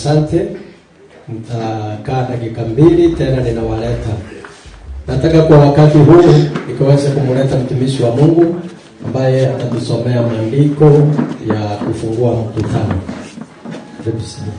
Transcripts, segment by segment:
Asante. Mtakaa dakika 2 tena ninawaleta. Nataka kwa wakati huu nikaweze kumleta mtumishi wa Mungu ambaye atatusomea maandiko ya kufungua mkutano. Karibu sana.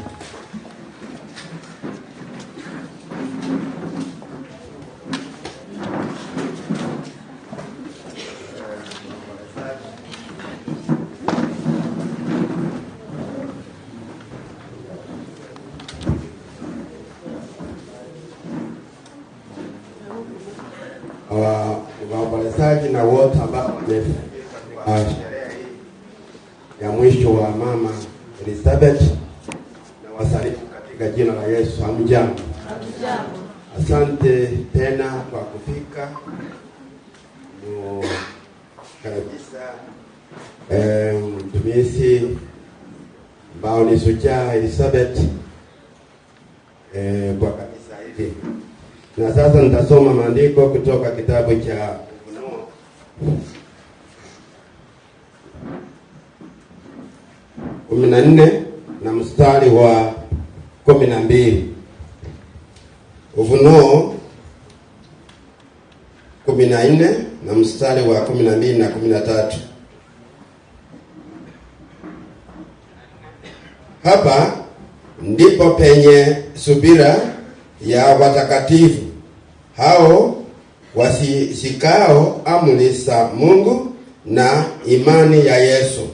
Waombolezaji na wote ambao wamefika kwa sherehe hii ya mwisho wa Mama Elizabeth, na wasalimu katika jina la Yesu. Hamjambo? Hamjambo. Asante tena kwa kufika kabisa. Mtumishi ambao ni Shujaa Elizabeth kwa kanisa hili. Na sasa nitasoma maandiko kutoka kitabu cha Ufunuo 14 na mstari wa 12. Ufunuo 14 na mstari wa 12 na 13. Hapa ndipo penye subira ya watakatifu hao wasishikao amri za Mungu na imani ya Yesu.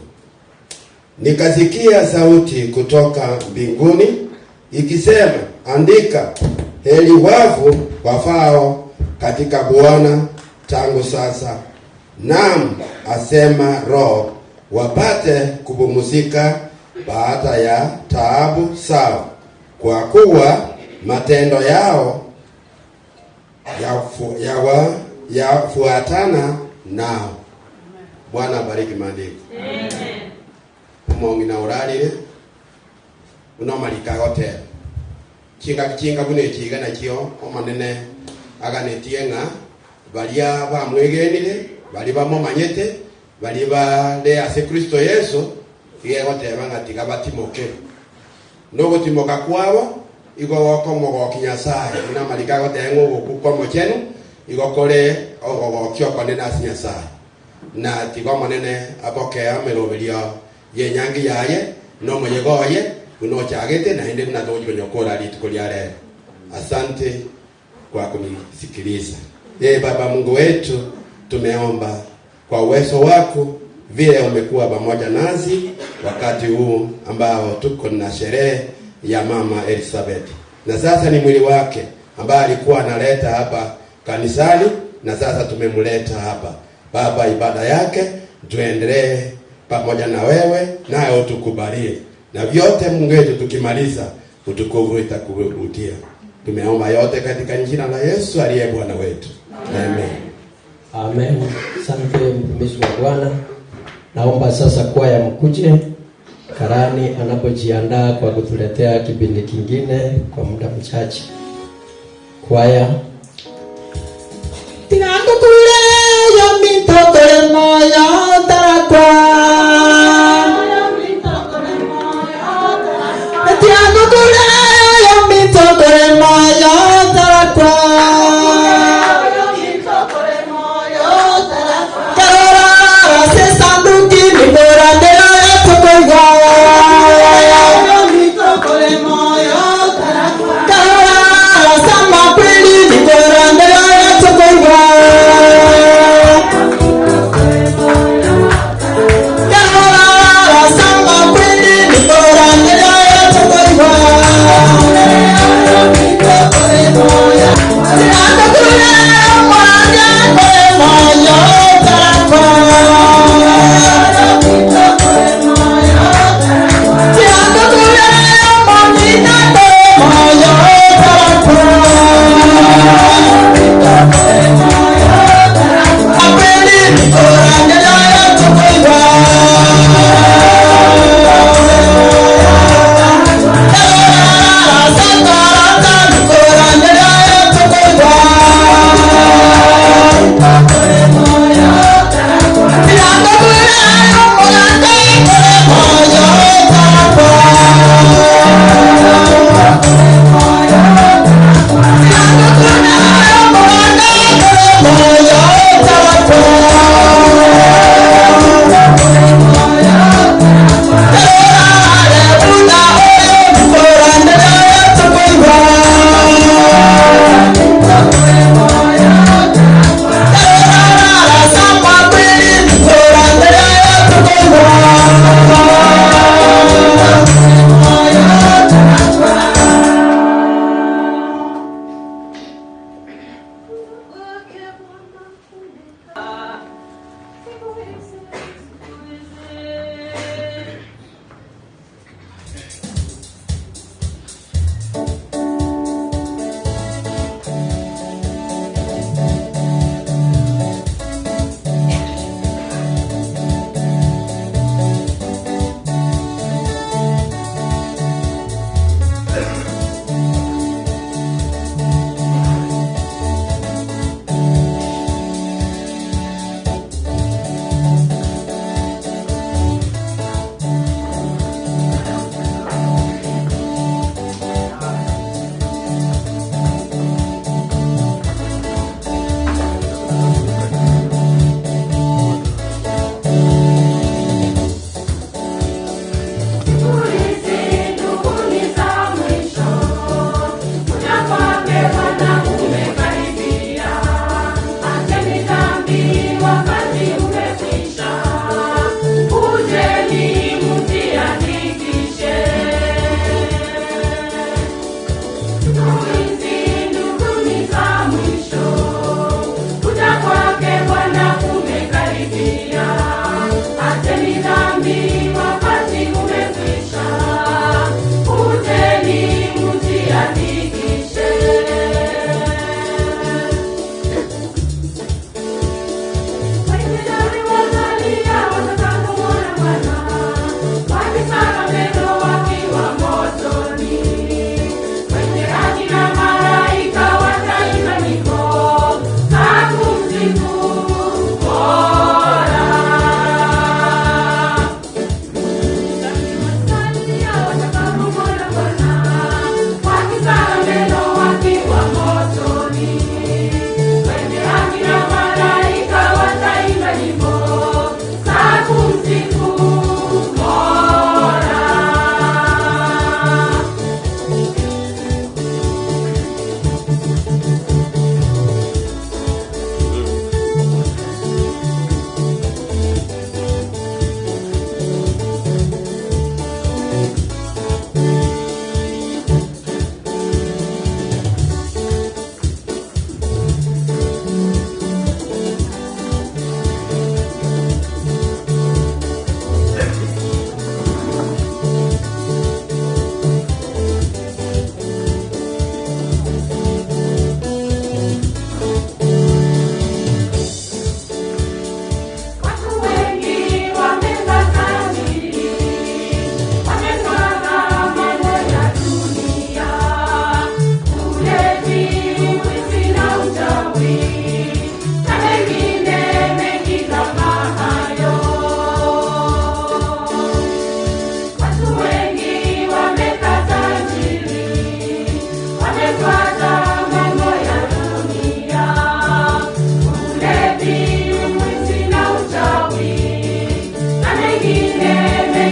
Nikasikia sauti kutoka mbinguni ikisema, andika, heri wafu wafao katika Bwana tangu sasa. Naam, asema Roho, wapate kupumzika baada ya taabu zao, kwa kuwa matendo yao yafuatana nao. Bwana abariki maandiko. Amen. Umongi na uralire unomalika hotel chinga chinga bune chiga na chio omanene aganetie ng'a baria bamwegenire bari bamomanyete bari bare ase Kristo Yesu igegoteba ng'a tiga batimoke nogotimoka kwabo igo gokomogoki Nyasaye unamalika goteba ng'o gokukwa mochenu igo kore ogogokio konene ase Nyasaye na tiga omonene aboke ameroberio yenyangi yaye nomoyegoye unochagete na ende mnatojinyokora rituko lya leo. Asante kwa kunisikiliza. Baba Mungu wetu, tumeomba kwa uwezo wako vile umekuwa pamoja nasi wakati huu ambao tuko na sherehe ya Mama Elizabeth. Na sasa ni mwili wake ambaye alikuwa analeta hapa kanisani na sasa tumemleta hapa. Baba, ibada yake tuendelee pamoja na wewe, naye utukubalie. Na vyote Mungu wetu tukimaliza utukufu itakurudia. Tumeomba yote katika jina la Yesu aliye Bwana wetu. Amen. Amen. Asante mtumishi wa Bwana. Naomba sasa kwaya mkuje karani anapojiandaa kwa kutuletea kipindi kingine kwa muda mchache. Kwaya. Tinangukule yo mintokore moyo tarakwa. Tinangukule yo mintokore moyo tarakwa. Karora se sanduki mibora ndero yatukoiga. Karora sama kweli mibora ndero yatukoiga.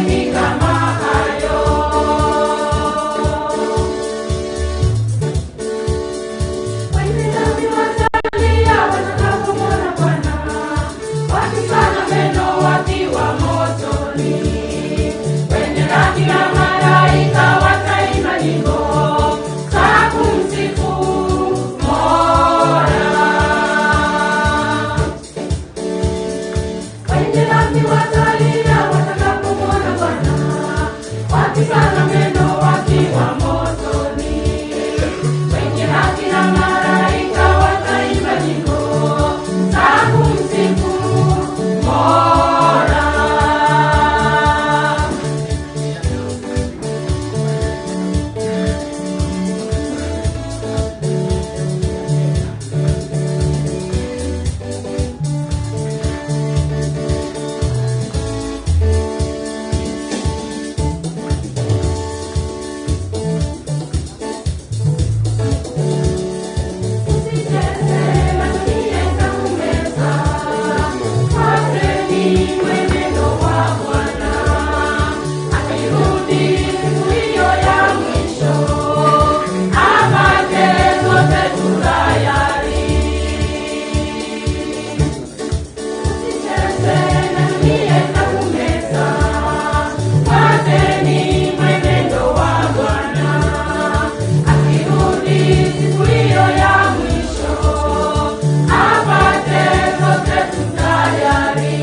mengi kama hayo. Wenye dhambi watalia watakapomwona Bwana, wakisaga meno wakiwa motoni. Wenye haki na malaika wataimba nyimbo za kumsifu Mola. Wenye dhambi watalia watakapomwona Bwana, wakisaga meno wakiwa motoni. Wenye haki na malaika wataimba nyimbo za kumsifu Mola. Usicheze na dunia itakumeza, fuateni mwenendo wa Bwana. Akirudi siku hiyo ya mwisho, apate sote tu tayari. Usicheze na dunia itakumeza, fuateni mwenendo wa Bwana. Akirudi siku hiyo ya mwisho, apate sote tu tayari.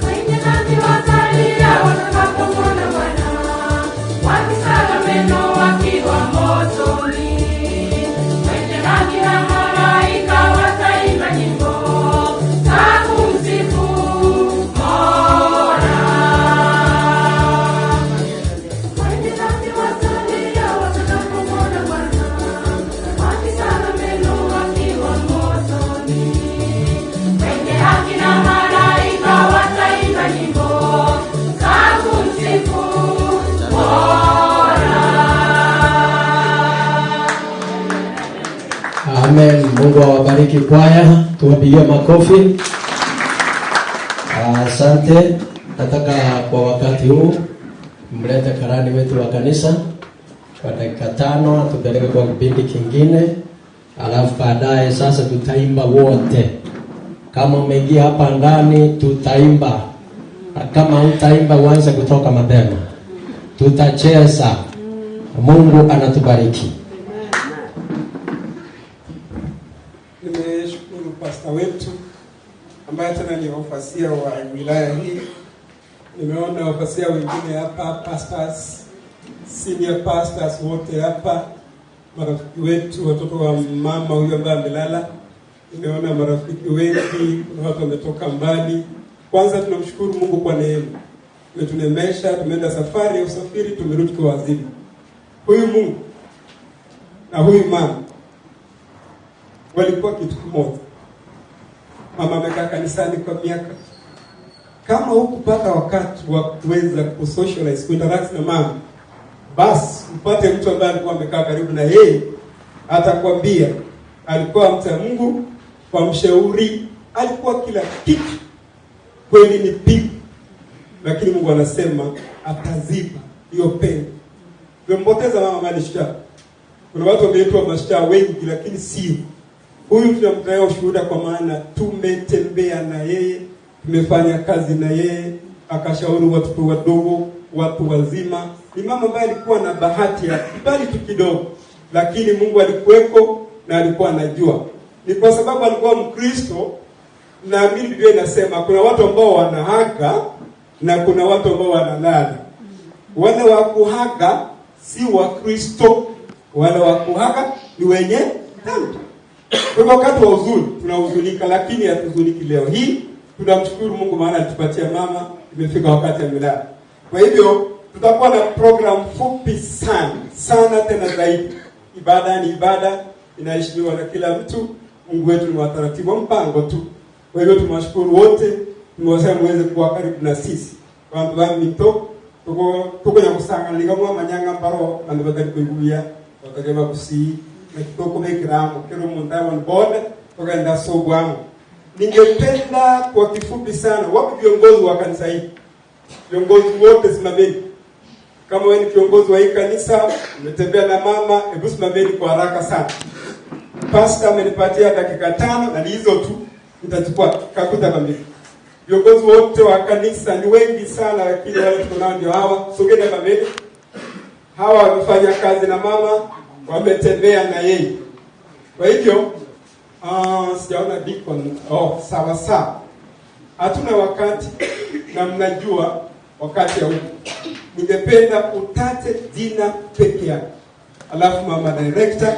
Wenye dhambi watalia watakapomwona Bwana, wakisaga meno wakiwa motoni. Wenye haki na malaika wataimba nyimbo za kumsifu Mola. Wenye dhambi watalia watakapomwona Bwana, wakisaga meno wakiwa motoni. Wenye haki na malaika wataimba nyimbo za kumsifu Mola. Amen. Mungu awabariki kwaya, tuwapigie makofi. Asante. Nataka kwa wakati huu mlete karani wetu wa kanisa kwa dakika 5 atupeleke kwa kipindi kingine, alafu baadaye sasa tutaimba wote. Kama umeingia hapa ndani tutaimba, na kama hutaimba uanze kutoka mapema. Tutacheza. Mungu anatubariki. Nimeshukuru pasta wetu ambaye tena ni ofasia wa wilaya hii. Nimeona ofasia wengine hapa, pastors, senior pastors wote hapa, marafiki wetu, watoto wa mama huyu ambaye amelala. Nimeona marafiki wengi, kuna watu wametoka mbali. Kwanza tunamshukuru Mungu kwa neema. Umetunemesha, tumeenda safari ya usafiri, tumerudi kwa wazima. Huyu Mungu na huyu mama walikuwa kitu kimoja. Mama amekaa kanisani kwa miaka. Kama hukupata wakati wa kuweza kusocialize, kuinteract na mama, basi upate mtu ambaye alikuwa amekaa karibu na yeye, atakwambia alikuwa mcha Mungu, kwa mshauri, alikuwa kila kitu. Kweli ni pigo, lakini Mungu anasema ataziba hiyo pengo. Tumempoteza mama ambaye ni shujaa. Kuna watu wameitwa mashujaa wengi, lakini sio huyu. Tunamtolea ushuhuda kwa maana tumetembea na yeye, tumefanya kazi na yeye, akashauri watoto wadogo, watu wazima. Ni mama ambaye alikuwa na bahati ya kibali tu kidogo, lakini Mungu alikuweko na alikuwa anajua. Ni kwa sababu alikuwa Mkristo. Naamini Biblia inasema kuna watu ambao wanahaka na kuna watu ambao wanalala. Wale wa kuhaka si Wakristo, wale wa kuhaka ni wenye dhambi. Kwa hivyo wakati wa huzuni tunahuzunika, lakini hatuhuzuniki leo hii. Tunamshukuru Mungu maana alitupatia mama, imefika wakati amelala. Kwa hivyo tutakuwa na program fupi sana sana tena zaidi. Ibada ni ibada, inaheshimiwa na kila mtu. Mungu wetu ni wa taratibu, wa mpango tu. Kwa hivyo tumewashukuru wote, tumewasema muweze kuwa karibu na sisi. Bantu ba mito tuko tuko nyakusanga mwa manyanga mbaro bantu batari kuiguya batajema kusi na kitoko mekiramo kero munta on board tugenda sogwamo. Ningependa kwa kifupi sana, wapi viongozi wa kanisa hili? Viongozi wote simameni. Kama wewe ni kiongozi wa hii kanisa, umetembea na mama, hebu simameni kwa haraka sana. Pastor amenipatia dakika 5 na ni hizo tu nitachukua kakuta kamili. Viongozi wote wa kanisa ni wengi sana, lakini wale tuko nao ndio hawa. Sogeni hapa mbele. Hawa wamefanya kazi na mama, wametembea na yeye. Kwa hivyo sijaona deacon. Oh, sawa sawa. Hatuna wakati na mnajua wakati haupo. Ningependa utate jina peke yake. Alafu mama director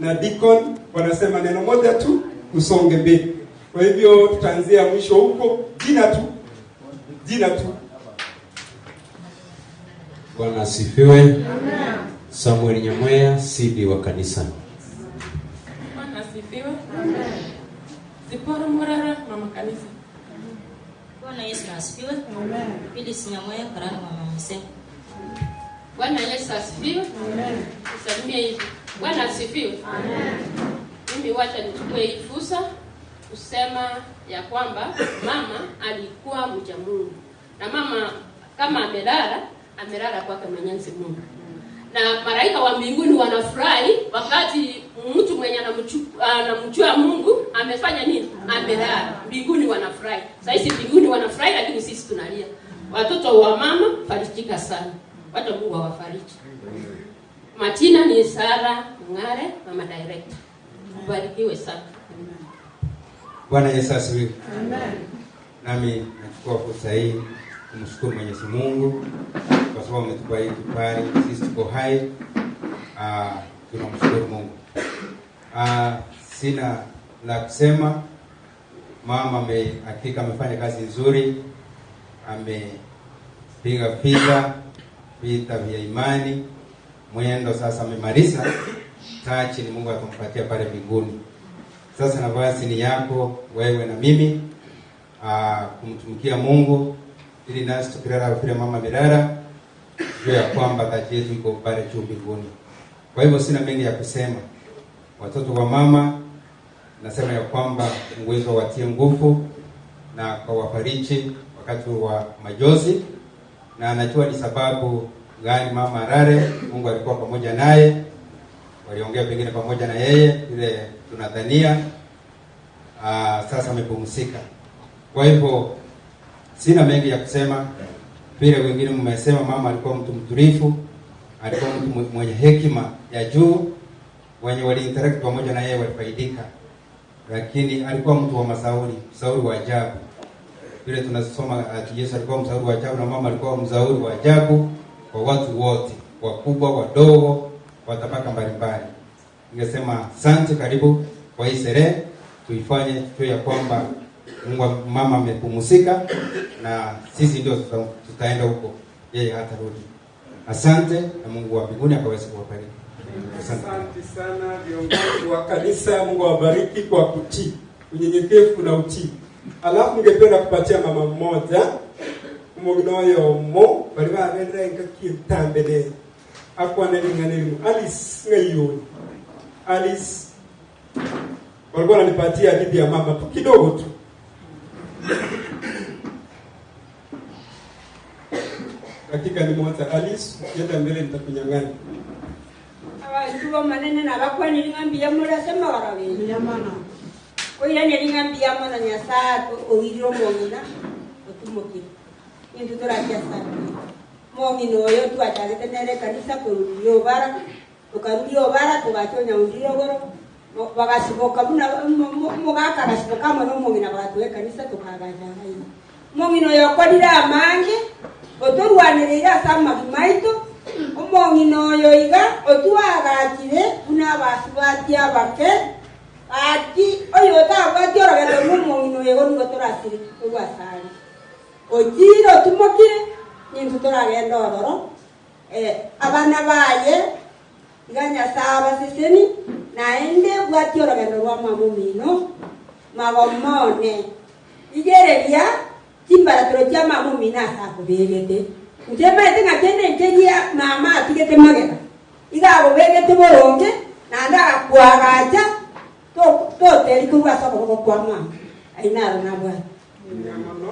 na deacon wanasema neno moja tu, usonge mbele. Kwa hivyo tutaanzia mwisho huko, jina tu. Jina tu. Bwana asifiwe. Amen. Samuel Nyamweya, CD wa kanisa. Bwana asifiwe. Amen. Zipora Murara, mama kanisa. Bwana Yesu asifiwe. Amen. Phyllis Nyamweya, karani wa mama Mse. Bwana Yesu asifiwe. Amen. Usalimie hivi. Bwana asifiwe. Amen. Mimi wacha nichukue hii fursa kusema ya kwamba mama alikuwa mcha Mungu. Na mama kama amelala, amelala kwake Mwenyezi Mungu. Na malaika wa mbinguni wanafurahi wakati mtu mwenye anamjua Mungu amefanya nini? Amelala. Mbinguni wanafurahi. Sasa hizi mbinguni wanafurahi, lakini sisi tunalia. Watoto wa mama farijika sana. Wacha Mungu awafariji. Majina ni Sara Ngare, mama director. Ubarikiwe sana. Bwana Yesu asifiwe. Amen. Nami nachukua fursa hii kumshukuru Mwenyezi Mungu kwa sababu ametupa hii kibali, sisi tuko hai. Tunamshukuru Mungu. Sina la kusema. Mama hakika amefanya kazi nzuri, amepiga vita vya imani, mwendo sasa amemaliza. Taji ni Mungu atampatia pale mbinguni. Sasa nafasi ni yako wewe na mimi kumtumikia Mungu, ili nasi tukilala vile mama amelala, juu ya kwamba taji yetu iko pale juu mbinguni. Kwa hivyo sina mengi ya kusema. Watoto wa mama, nasema ya kwamba Mungu wetu awatie nguvu na kawafariji wakati wa majozi, na anajua ni sababu gani mama alale. Mungu alikuwa pamoja naye, waliongea pengine pamoja na yeye vile tunadhania. Sasa amepumzika. Kwa hivyo sina mengi ya kusema. Vile wengine mmesema, mama alikuwa mtu mtulivu, alikuwa mtu mwenye hekima ya juu, wenye waliinteract pamoja na yeye walifaidika. Lakini alikuwa mtu wa masauri, msauri wa ajabu. Vile tunasoma ati Yesu alikuwa msauri wa ajabu, na mama alikuwa msauri wa ajabu kwa watu wote, wakubwa, wadogo, wa tabaka mbalimbali. Ningesema asante, karibu kwa hii sherehe, tuifanye tujue ya kwamba Mungu mama amepumzika na sisi ndio tutaenda huko, yeye hatarudi. Asante, na Mungu wa mbinguni akaweze kuwabariki. Asante sana viongozi wa kanisa, Mungu awabariki kwa kutii, unyenyekevu na utii. Alafu ningependa kupatia mama mmoja umugnoyo mo bali babendera nkakitambele akwana linganelimu Alice ngayoni. Alice walikuwa wananipatia hadithi ya mama tu kidogo tu. Dakika ni moja. Alice, ukienda mbele nitakunyang'anya. Abantu manene nabakwa nilingambia mura sema warawe. Nyamana. Koira nilingambia mwana nyasa oiriro mongina otumokire. Nintu torakia sana. Mongino oyo twachagete nere kanisa kurudio bara. Tukarudio bara tugachonya undiro goro. Bagasiboka muna mugaka gasiboka mono mongina bagatuwe kanisa tukagaja hai. Mongino yokorira amange otorwanirira sama maito. Omongino oyo iga otuagachire buna basubati abake ati oyo tabwati orogendo n'omongino oyo nigo torasire ogwasari ojiro tumokire nintu toragenda ororo abana baye iga Nyasaye siseni naende bwati orogendo rwa mamumino magomone igereria chimbaratero chia mamumino asa akobegete. Njema ete ngakende nkeria mama atigete magega. Iga abobegete boronge na ndaka kwagacha to to teri kurwa soko kwa mama. Ainaro na bwana. Nyamano.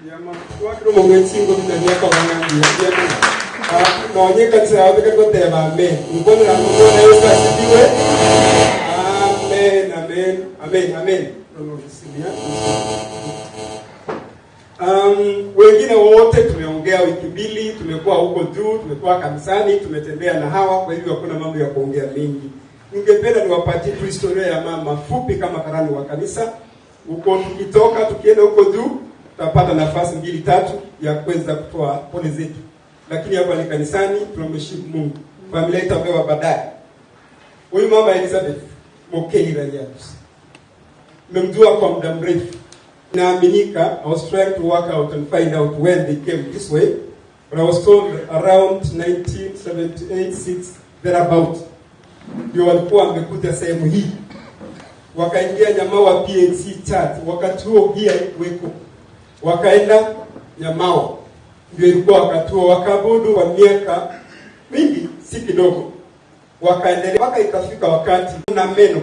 Nyamano. Wakiro mong'echingo binanyaka wangangia. Naonye kanisa yawe kagoteba amen. Mkono na Mungu na Yesu asifiwe. Amen, amen, amen, amen. Wengine wote tumeongea wiki mbili, tumekuwa huko juu, tumekuwa kanisani, tumetembea na hawa, kwa hivyo hakuna mambo ya kuongea mengi. Ningependa niwapatie tu historia ya mama fupi kama karani wa kanisa. Huko tukitoka tukienda huko juu, tutapata nafasi 2 3 ya kuweza kutoa pole zetu. Lakini hapa ni kanisani, tunamheshimu Mungu. Familia itapewa baadaye. Huyu mama Elizabeth Mokeira Nyabusa, nimemjua kwa muda mrefu. Naaminika, I was trying to work out and find out when they came this way, but I was told around 1978, 6 thereabout, ndio walikuwa wamekuja sehemu hii. Wakaingia Nyamawa PHC Church, wakati huo hii haikuweko. Wakaenda Nyamawa, ndio ilikuwa wakati huo, wakaabudu kwa miaka mingi, si kidogo. Wakaendelea mpaka ikafika wakati na meno.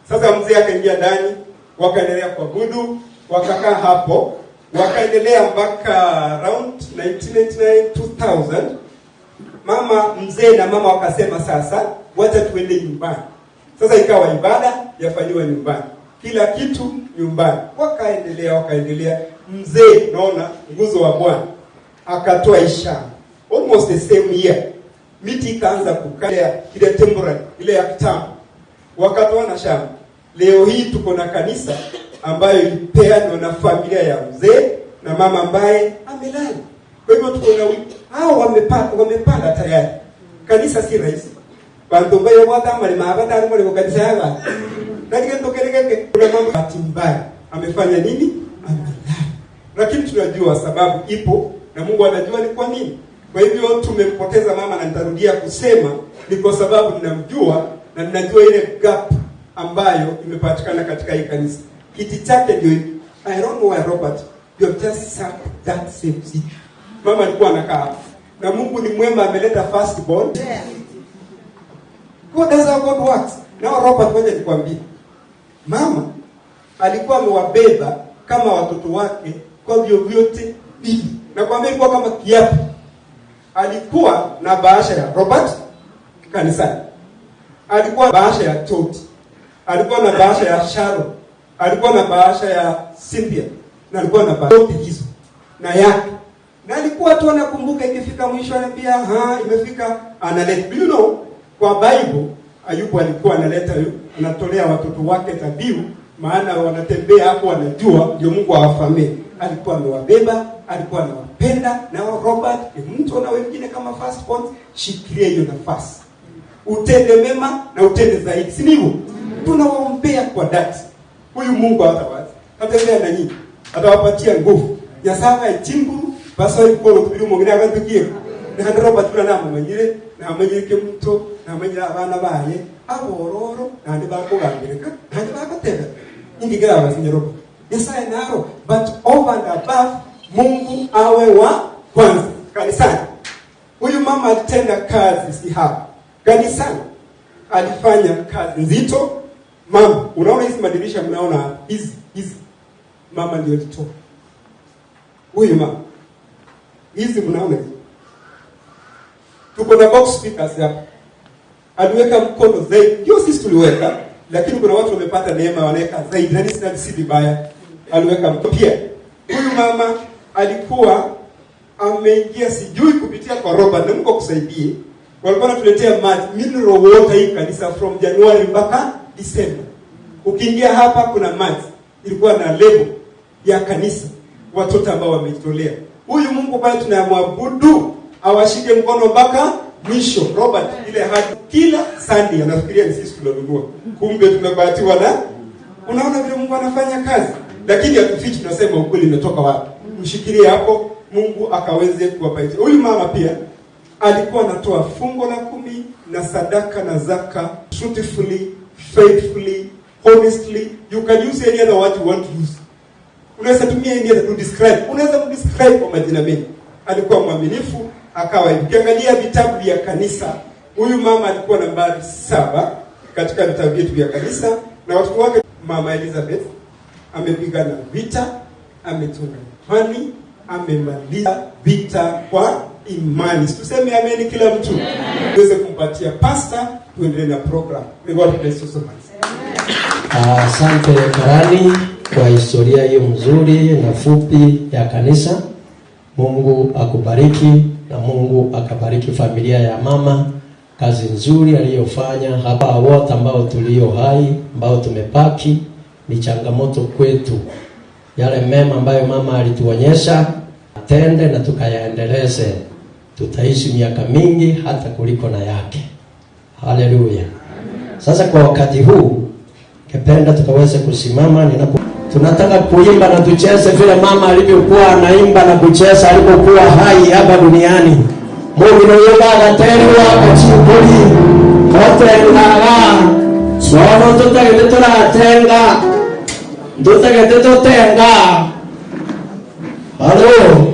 Sasa mzee akaingia ndani, wakaendelea kuabudu, wakakaa hapo, wakaendelea mpaka around 1999 2000. Mama mzee na mama wakasema sasa wacha tuende nyumbani. Sasa ikawa ibada yafanyiwa nyumbani, kila kitu nyumbani. Wakaendelea. Mzee naona nguzo wa Bwana akatoa ishara almost the same year, miti ikaanza kukaa ile temporary ile ya kitambo, wakatoa na shamba. Leo hii tuko na kanisa ambayo ilipeanwa na familia ya mzee na mama ambaye amelala. Kwa hivyo tuko na hao wamepanda tayari. Kanisa si rahisi. Bantu bayo watamali mabata ngo kanisa yaba. Lakini ndokelekeke kuna mambo bahati mbaya. Amefanya nini? Amelala. Lakini tunajua sababu ipo na Mungu anajua ni kwa nini. Kwa hivyo tumempoteza mama, na nitarudia kusema ni kwa sababu ninamjua na ninajua ile gap ambayo imepatikana katika hii kanisa. Kiti chake ndio. I don't know why Robert, you have just sat that same seat. Mama alikuwa anakaa. Na Mungu ni mwema, ameleta first born. God does how God works. Now Robert, ngoja nikwambie. Mama alikuwa amewabeba kama watoto wake kwa vyovyote vile. Na kwambia ilikuwa kama kiapo. Alikuwa na bahasha ya Robert kanisani. Alikuwa bahasha ya Toti. Alikuwa na bahasha ya Sharon. Alikuwa na bahasha ya Cynthia. Na alikuwa na bahasha hizo na yake. Na alikuwa tu anakumbuka ikifika mwisho anambia, ha, imefika, analeta. You know, kwa Bible Ayubu alikuwa analeta, anatolea watoto wake dhabihu, maana wanatembea hapo wanajua ndio Mungu awafamie. Alikuwa amewabeba, alikuwa anawapenda. Na Robert ni mtu na wengine kama first born, shikilia hiyo nafasi. Utende mema na utende zaidi, si ndivyo? Tunawaombea kwa dhati. Huyu Mungu hatawaza. Atembea na nyinyi. Atawapatia nguvu. Yasaba ichimbu baso ikoro tubiri mwingine akantukie. Na Robert tuna namo manyire na manyire mto na manyire abana baye abororo na ndi bakugambireka na ndi bakotega. Indigera basinye Robert. Yesaya naro, but over and above Mungu awe wa kwanza kanisani. Huyu mama alitenda kazi si hapa. Kanisani alifanya kazi nzito. Mama, unaona hizi madirisha mnaona hizi. Mama ndio alitoa. Huyu mama. Hizi mnaona hizi. Tuko na box speakers hapa. Aliweka mkono zaidi. Ndio sisi tuliweka, lakini kuna watu wamepata neema wanaweka zaidi. Na si vibaya. Aliweka mkono pia. Huyu mama alikuwa ameingia sijui kupitia kwa Robert, na Mungu akusaidie. Walikuwa wanatuletea maji, mineral water hii kanisa from January mpaka December. Ukiingia hapa kuna maji. Ilikuwa na lebo ya kanisa, watoto ambao wamejitolea. Huyu Mungu pale tunamwabudu awashike mkono mpaka mwisho. Robert ile hadi kila Sunday anafikiria ni sisi tunanunua. Kumbe tumebahatiwa na unaona vile Mungu anafanya kazi. Lakini hatufichi, tunasema ukweli imetoka wapi. Mshikilie hapo, Mungu akaweze kuwapatia. Huyu mama pia alikuwa anatoa fungo la 10 na sadaka na zaka truthfully, faithfully, honestly. You can use any other word you want to use. Unaweza tumia any other to describe. Unaweza kudescribe kwa majina mengi. Alikuwa mwaminifu, akawa hivi. Ukiangalia vitabu vya kanisa, huyu mama alikuwa nambari 7 katika vitabu vyetu vya kanisa, na watoto wake mama Elizabeth Amepigana vita, ametunga imani, amemaliza vita kwa imani. Tuseme ameni kila mtu. Tuweze kumpatia pasta, tuendelee na program. May God bless you so much. Asante karani kwa historia hiyo mzuri na fupi ya kanisa. Mungu akubariki na Mungu akabariki familia ya mama, kazi nzuri aliyofanya hapa. Wote ambao tulio hai, ambao tumepaki, ni changamoto kwetu. Yale mema ambayo mama alituonyesha atende na tukayaendeleze, tutaishi miaka mingi hata kuliko na yake. Haleluya! Sasa kwa wakati huu ningependa tukaweze kusimama ninapo tunataka kuimba na tucheze vile mama alivyokuwa anaimba na kucheza alipokuwa hai hapa duniani. Mungu noyemba agaterwa gachikuri otengaga sono tutagete turatenga tutagete tutenga. Halo.